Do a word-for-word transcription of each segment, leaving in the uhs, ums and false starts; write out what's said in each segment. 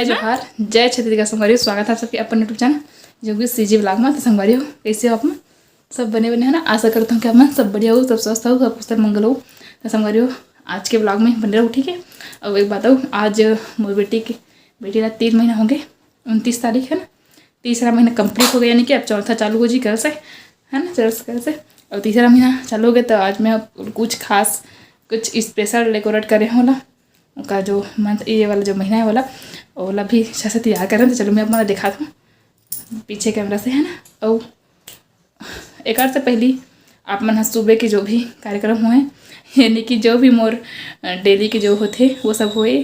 जय जोहार, जय छत्तीसगढ़ संगवारी हो, स्वागत है आप सबके अपन YouTube चैनल जोगी सीजी ब्लॉग में। तो संगवारी हो, कैसे हो आप मन? सब बने बने हो ना? आशा करता हूँ कि आप मन सब बढ़िया हो, सब स्वस्थ हो, सब कुशल मंगल हो। तो संगवारी हो, आज के ब्लॉग में बने रहो, ठीक है? और एक बात हो, आज मोर बेटी के, बेटी ला तीन महीना हो गए, उनतीस तारीख है ना, तीसरा महीना कंप्लीट हो गया, यानी कि अब चौथा चालू हो जी कल से, है ना, चर्च कल से। और तीसरा महीना चालू हो गया, तो आज मैं कुछ खास, कुछ स्पेशल डेकोरेट करे होला, उनका जो मंथ, ये वाला जो महीना है वाला, ओला भी अच्छा से तैयार करें। तो चलो मैं अपना दिखाता हूँ पीछे कैमरा से, है ना। और एक से पहली आप मन ह सुबह के जो भी कार्यक्रम हुए, यानी कि जो भी मोर डेली के जो होते वो सब हुए,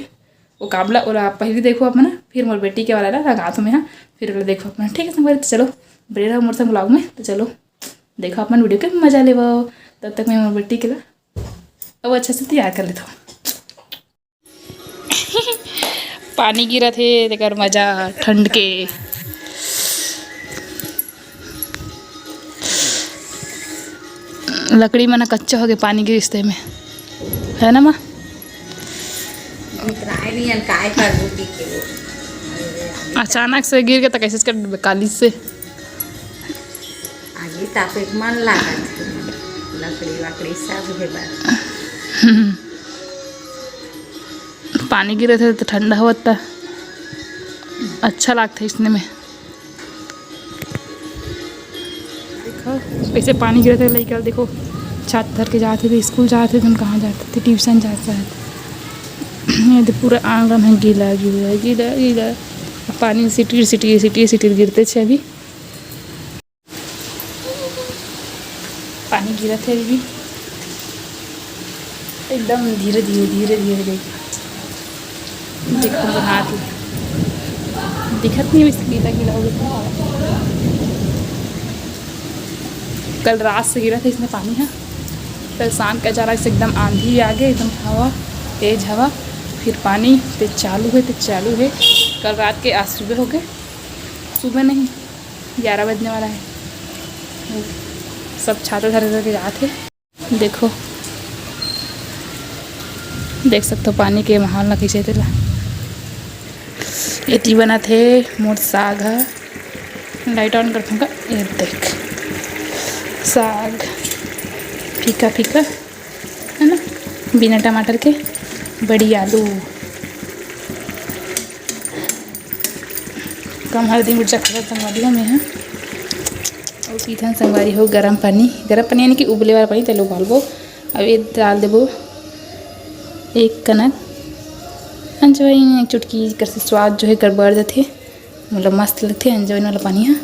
वो काबला ओला आप पहली देखो अपना, फिर मोर बेटी के वाला ला लगात हूँ मैं, हाँ, फिर ओला देखो अपना, ठीक है संगवारी। तो चलो बने रहो मोर संग ब्लॉग में। तो चलो देखो अपन वीडियो के मजा लेवो, तब तक मैं मोर बेटी के ला अब अच्छा से तैयार कर लेता हूँ। पानी गिरत हे, तेकर मजा ठंड के। लकड़ी मन कच्चा हो गए पानी गिरिस ते में, है ना माँ? उतराए नहीं हन, काय करबो पी के वो। अचानक से गिर के तो कैसे कर काली से। आगे तापे के मन लागत हे, लकड़ी वकड़ी सब हे बा। पानी गिरत हे तो ठंडा होत, अच्छा लागथे इसने में। देखो कैसे पानी गिरत हे, लइका देखो छाता धर के जात हे, तो स्कूल जात हे, तुम कहाँ जात हे, ट्यूशन जात हे। ये तो पूरा आंगन है गीला गीला गीला गीला, पानी सिटिर सिटिर सिटिर सिटिर गिरते छे अभी। पानी गिरत हे अभी भी, एकदम धीरे धीरे धीरे धीरे। देख, देखो मोर हाथ ला, दिखत नहीं, वैसे गीला गीला हो गया। कल रात से गिरत हे इसने पानी, हाँ, कल शाम के अचानक से एकदम आंधी आ गए, एकदम हवा, तेज हवा, फिर पानी तेज चालू है, तेज चालू है। कल रात के आज सुबह हो गए, सुबह नहीं, ग्यारह बजने वाला है। सब छाता धरे धरे जात हे। देखो, देख सकते हो पानी के माहौल ना कैसे तेला। एती बनत हे मोर साग ह, लाइट ऑन करथों का, ये देख साग फीका फीका है ना, बिना टमाटर के बड़ी आलू। कम हल्दी मिर्चा खाथों संगवारी हो मैं ह। अउ पीथन संगवारी हो गरम पानी, गरम पानी यानी कि उबले वाला पानी, तेला उबालबो। अब ये डाल देबो एक कनक अंजवाइन, एक चुटकी कर से स्वाद जो है गड़बड़ जाथे, मतलब मस्त लगथे अंजवाइन वाला पानी ह।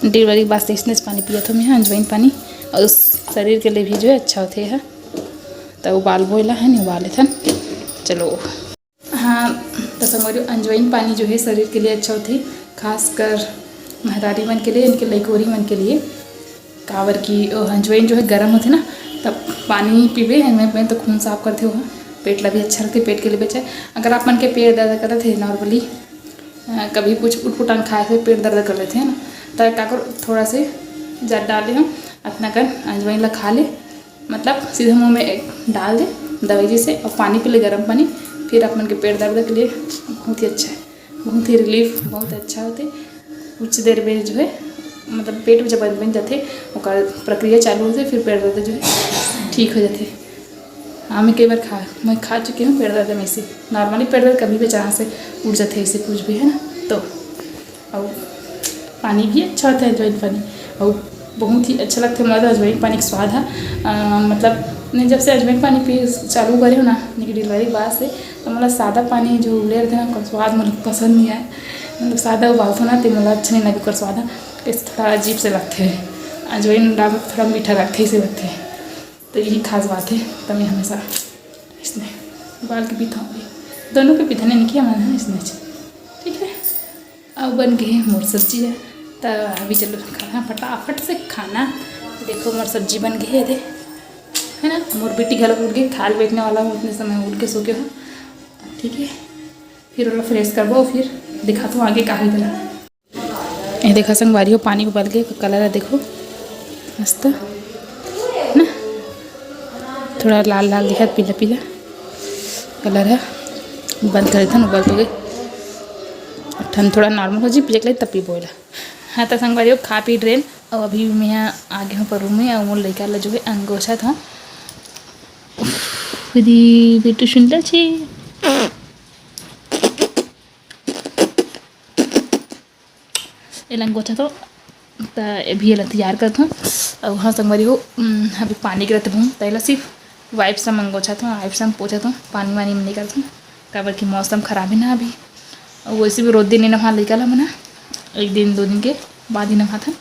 डिलीवरी के बाद से इसने पानी पिया थो मैं ह, अंजवाइन पानी, और शरीर के लिए भी जो है अच्छा होथे ह। तो उबालबो एला है नहीं, उबाल लेथन। चलो। हाँ, तो संगवारी हो, अंजवाइन पानी जो है शरीर के लिए अच्छा होथे, खासकर महतारी मन के लिए, इनके लइकोरी मन के लिए, काबर कि ओ अंजवाइन जो है गरम होथे ना, तब पानी पीबे, एमे में तो खून साफ करथे, ओहा पेट ला भी अच्छा रखथे, पेट के लिए भी अच्छा है। अगर आप मन के पेट दर्द करत हे नॉर्मली, अ, कभी कुछ उटपुटांग खाए से पेट दर्द कर लेथे, है ना, तो का करो, थोड़ा से ज़्यादा डाले हम, अतना कन अंजवाइन ला खा ले, मतलब सीधे मुंह में एक डाल दे दवाई जैसे, और पानी पी ले, गर्म पानी, फिर अपन के पेट दर्द के लिए बहुत ही अच्छा है, बहुत ही रिलीफ, बहुत अच्छा होते। कुछ देर में जो है, मतलब पेट जब बन, बन जाते, ओकर प्रक्रिया चालू होते, फिर पेट दर्द जो है ठीक हो जाते। हाँ, मैं कई बार खा, मैं खा चुकी हूँ पेट दर्द में से। नॉर्मली पेट दर्द कभी भी अचानक से उठ जाते, ऐसे कुछ भी, है ना, तो और पानी भी अच्छा होता है अजवाइन पानी, और बहुत ही अच्छा लगता है। मतलब अजवाइन पानी के स्वाद है, अ, मतलब मैं जब से अजवाइन पानी पी चालू करे हो ना, यानी कि डिलीवरी के बाद से, तो मतलब सादा पानी जो ले रहते ना, ओकर स्वाद मतलब पसंद नहीं आए। मतलब सादा उबालते ना, तो मतलब अच्छा नहीं लगे ओकर स्वाद है। कैसे थोड़ा अजीब से लगते हैं, अजवाइन डाल थोड़ा मीठा लगते, ऐसे लगते हैं। तो यही खास बात है, तो मैं हमेशा इसने उबाल के पीता हूँ, दोनों के पीता नहीं, कि हमारे यहाँ इसने, ठीक है। अब बन गए मोर सब्जी है, तो अभी चलो खाना फटाफट से खाना। देखो मोर सब्जी बन गई है, दे, है ना। मोर बेटी घर उठ गई, खाल बैठने वाला हूँ, उतने समय उठ के सो के हो, ठीक है। फिर ओला फ्रेश करबो, फिर दिखाता हूँ आगे का होई तेला। ये देखा संगवारी हो, पानी उबल के कलर है, देखो मस्त ना, थोड़ा लाल लाल दिखत, पीला पीला कलर है। बंद कर देथन, उबल तो गे। ठंड थोड़ा normal हो जी, पिए के लिए तब पीबो एला। हाँ, त संगवारी हो, खा पी डरेन, अउ अभी मैं आगे हूँ पर रूम में, अउ मोर लइका ला जो है अंगोछत हूँ। उफ, दी बेटू सुंदर छे। एला अंगोछत हूँ, त अभी एला तैयार करत हूँ। अउ हाँ संगवारी हो, उम, अभी पानी गिरत हूँ, त एला सिर्फ wipes से अंगोछत हूँ, wipes से पोछत हूँ, पानी वानी में नहीं करत हूँ, काबर कि मौसम खराब है ना अभी। अउ वैसे भी रोज दिन नहीं नहा लइका ला मना, एक दिन दो दिन के बाद ही नहाथन।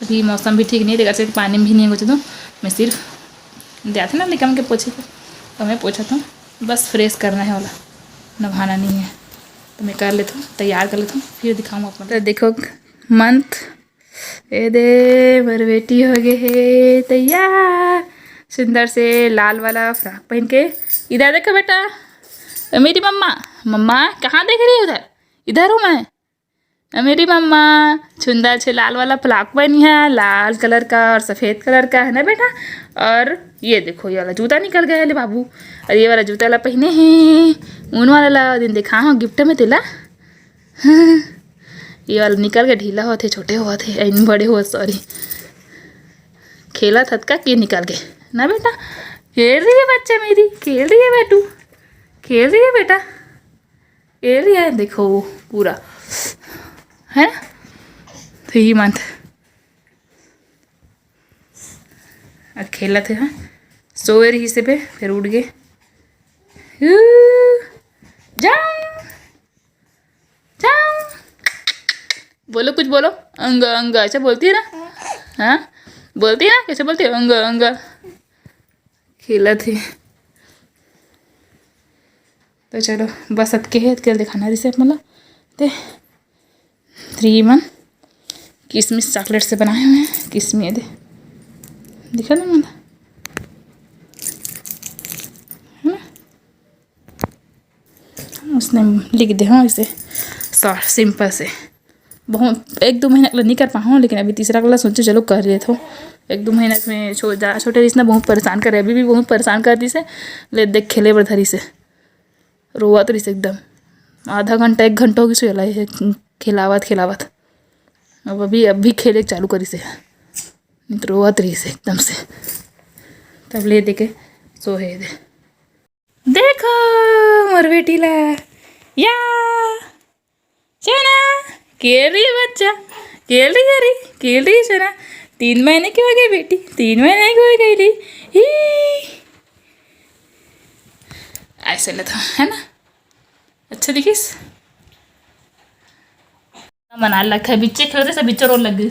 अभी मौसम भी ठीक नहीं है, तेकर से पानी में भी नहीं अंगोछत हूँ, मैं सिर्फ दे आथे ना लइका मन के पोछे के, तो मैं पोछत हूँ, बस fresh करना है वाला, नहाना नहीं है। तो मैं कर लेथूँ, तैयार कर लेथूँ, फिर दिखाऊँ आप मन। तो देखो मंथ, ए दे मोर बेटी हो गे हे तैयार, सुंदर से लाल वाला frock पहन के। इधर देखो बेटा, ए मेरी मम्मा, मम्मा कहाँ देख रही है उधर? इधर हूँ मैं। ए मेरी मम्मा, सुंदर से लाल वाला frock पहनी है, लाल colour का और सफेद colour का है ना बेटा। और ये देखो, ये वाला जूता निकल गया ले बाबू, और ये वाला जूता ला पहने हैं, ऊन वाला ला, दिन देखा हो gift में तेला। ये वाला निकल के ढीला होत हे, छोटे होत हे, ऐन बड़े होत, sorry। खेलत हत का के निकल के ना बेटा, खेल रही है बच्चा मेरी, खेल रही है बेटू, खेल रही है बेटा, खेल रही है। देखो पूरा, है ना, three month। और खेलत हे, हाँ, सोए रही से पे, फिर उठ गए। हू, जाओ, जाओ, बोलो, कुछ बोलो। अंग अंग, ऐसा बोलती है ना? हाँ, बोलती है ना, कैसे बोलती है? अंग अंग। खेलत हे। तो चलो, बस अतके हे, अतके ल दिखाना रिहिस आप मन ला। ते three in one किशमिश chocolate से बनाए हुए हैं। किशमिश दे, दिखा ना मन, है ना? उसने लिख दे, हाँ, इसे सा-, simple से। बहुत एक दो महीना के लिए नहीं कर पाऊँ, लेकिन अभी तीसरा क्लास सोचे चलो कर लेथों। एक दो महीना में छो-, जा-, छोटे रिहिस ना, बहुत परेशान करे, अभी भी बहुत परेशान कर दिस हे। ले देख, खेले बर धरिस हे, रोवत रिहिस हे एकदम। आधा घंटा, एक घंटा हो गिस हे खेलावत खेलावत। अब अभी, अभी खेले चालू करिस हे, नहीं तो रोवत रिहिस हे एकदम से। तब ले दे के सोए हे दे। देखो मोर बेटी ला, या सोना, खेल रही है बच्चा, खेल रही है रे, खेल रही है सोना। तीन महीने की हो गई बेटी, तीन महीने की हो गई रे। ही, ऐसे ले तो, है ना? अच्छा दिखिस? मना लग है, बिच्चे खेलते से बिच्चे रोने लग गई।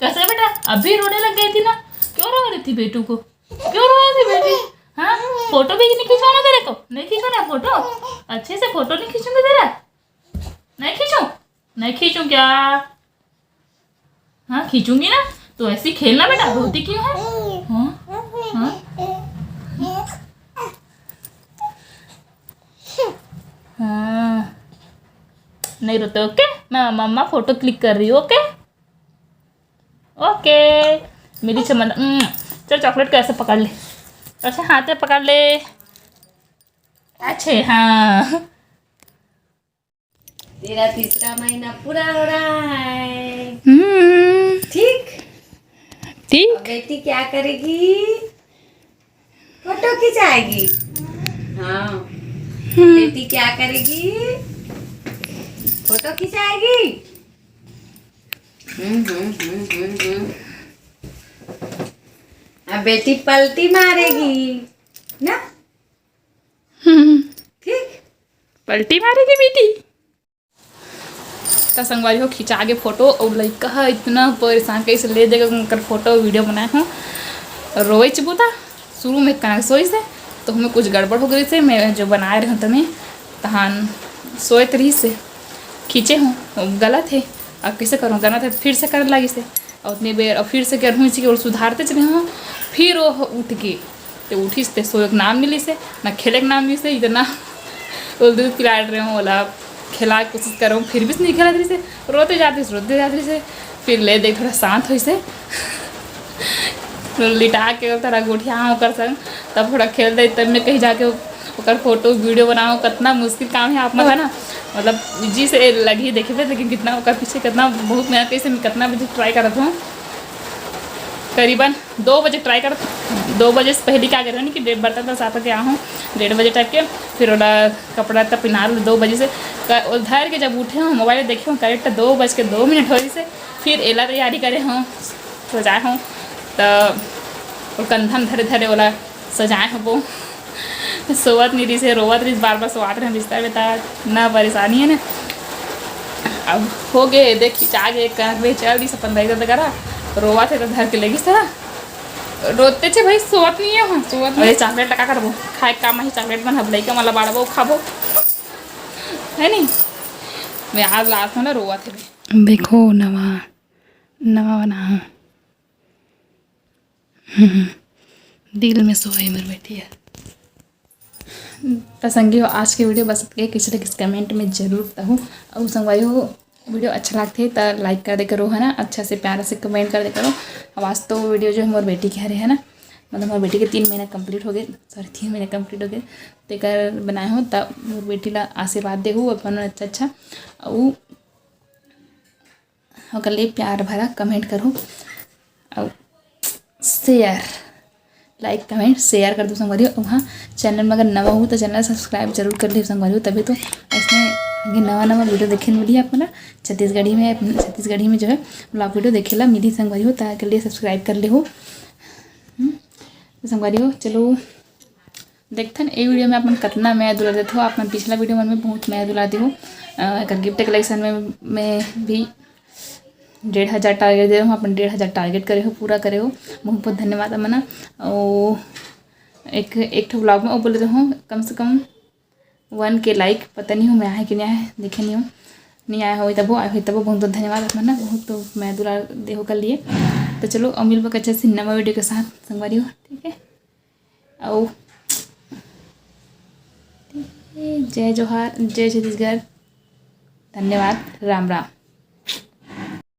कैसे बेटा, अभी रोने लग गई थी ना? क्यों रो रही थी बेटू को? क्यों रो रही थी बेटी? हाँ, फोटो भी नहीं खिंचवाना तेरे को? नहीं खिंचवाना फोटो? अच्छे से फोटो नहीं खींचूंगी तेरा। नहीं खींचूं? नहीं खींचूं क्या? हाँ, खींचूंगी ना। तो ऐसे ही खेलना बेटा, रोती क्यों है? हाँ? हाँ? हाँ। नहीं रोते, ओके? मैं मम्मा फोटो क्लिक कर रही हूँ, ओके? ओके। मेरी चमन, उम, चल चॉकलेट को ऐसे पकड़ ले, ऐसे हाथ में पकड़ ले। अच्छे, हाँ। तेरा तीसरा महीना पूरा हो रहा है। हम्म। ठीक। ठीक। अब बेटी क्या करेगी? फोटो खिंचाएगी। हाँ। हम्म। बेटी क्या करेगी? फोटो खिंचाएगी। हम्म, हम्म, हम्म, हम्म, हम्म। अब बेटी पलटी मारेगी ना? हम्म। ठीक। पलटी मारेगी बेटी। त संगवारी हो, खिंचा गे फोटो, अउ लइका ह इतना परेशान, कइसे ले देगा उनकर फोटो, वीडियो बनाए हूँ। रोइच बुता शुरू में कनक सोइस हे, तो हमें कुछ गड़बड़ हो गई से, मैं जो बनाए रहे हूँ तमें तहान सोए रही से खींचे हूँ, गलत है। अब कैसे करूँ, गलत है, फिर से करे लागिस हे। अउ उतनी बेर, अउ फिर से करहूँ इसी के, अउ सुधारते चले हूँ। फिर वो उठ के, ते उठिस ते सोए के नाम मिलिस हे, ना खेले के नाम मिलिस हे, इतना ओला दूध पिलाए रहे हूँ, ओला खेला के कोशिश करे हूँ, फिर भी नहीं खेलत रहिस हे, रोते जातिस, रोते जातिस हे। फिर ले देख थोड़ा शांत होइस हे, लिटा के थोड़ा गोठिया ओकर संग, तब थोड़ा खेल दे, तब मैं कहीं जाके ओकर फोटो वीडियो बनाओ, कितना मुश्किल काम है आप मन ला ना, मतलब जी से लगी देखबे, लेकिन कितना ओकर पीछे कितना बहुत मेहनत, कैसे मैं कितना बजे ट्राई करत हूँ, करीबन दो बजे ट्राई करत, दो बजे से पहले क्या करे हूँ कि डेढ़ बर्तन तो साफ के आ हूँ डेढ़ बजे टाइप के, फिर ओला कपड़ा तब पहना लो दो बजे से क-, धर के जब उठे हूँ मोबाइल देखे हूँ करेक्ट दो बज के दो मिनट हो से, फिर एला तैयारी करे हूँ सजाए हूँ, तो कंधा में धरे धरे ओला सजाए हबो। सोवत नहीं रहिस हे, रोवत रहिस, बार बार सोवात रहे बिस्तर में, त ना परेशानी है ना। अब हो गे, देख खिंचा गे, कहबे चल दिस अपन दाई ददा करा, रोवत हे तो धर के लेगिस तरा। रोते छे भाई, सोवत नहीं है, हाँ, सोवत नहीं। अरे चॉकलेट ला का करबो, खाए के काम आही चॉकलेट मन, अब लइका मन ला बाढ़बो, खाबो, है नहीं? मैं आज लास्ट में ना रोवत हे। देखो नवा, नवा बना हूँ। हम्म, दिल में सोए मोर बेटी है। त संगी हो, आज के वीडियो बस अतके, कैसे लगिस कमेंट में जरूर बताहू। अउ संगवारी हो, वीडियो अच्छा लगथे त लाइक कर दे करो, है ना, अच्छा से प्यारा से कमेंट कर दे करो। अब आज तो वीडियो जो है मोर बेटी के हरे, है ना, मतलब मोर बेटी के तीन महीना कंप्लीट हो गए, सॉरी, तीन महीना कंप्लीट हो गए, तेकर बनाए हो, तब मोर बेटी ला आशीर्वाद देहू अपन अच्छा अच्छा। अउ ओकर लिए प्यार भरा कमेंट करो, अउ शेयर, लाइक, कमेंट, शेयर कर दो संगवारी हो। अउ हाँ, चैनल में अगर नवा हो तो चैनल सब्सक्राइब जरूर कर लिहो संगवारी हो, तभी तो ऐसने आगे नवा नवा वीडियो देखे मिली आप मन ला। छत्तीसगढ़ी में, छत्तीसगढ़ी में जो है ब्लॉग वीडियो देखे ला मिली संगवारी हो, ताके लिए सब्सक्राइब कर लिहो। हम्म, तो संगवारी हो, चलो देखथन ए वीडियो में आप मन कतना मया दुलार देथो। आप मन पिछला वीडियो मन में बहुत मया दुलार देहो। अ, एकर गिफ्ट कलेक्शन में, में भी डेढ़ हज़ार टारगेट दे रहे हो, अपन डेढ़ हज़ार टारगेट करे हो, पूरा करे हो, बहुत बहुत धन्यवाद अमना। ओ एक, एक ठो ब्लॉग में वो बोले रहे हो कम से कम वन के लाइक, पता नहीं हो मैं आए कि नहीं आए, देखे नहीं हो, नहीं आए हो तबो, आए हो तबो, बहुत बहुत धन्यवाद अमना, बहुत तो मया दुलार देहो कर लिए। तो चलो, अब मिलबो कच्चा से नवा वीडियो के साथ संगवारी हो, ठीक है? अउ जय जोहार, जय छत्तीसगढ़, धन्यवाद, राम राम।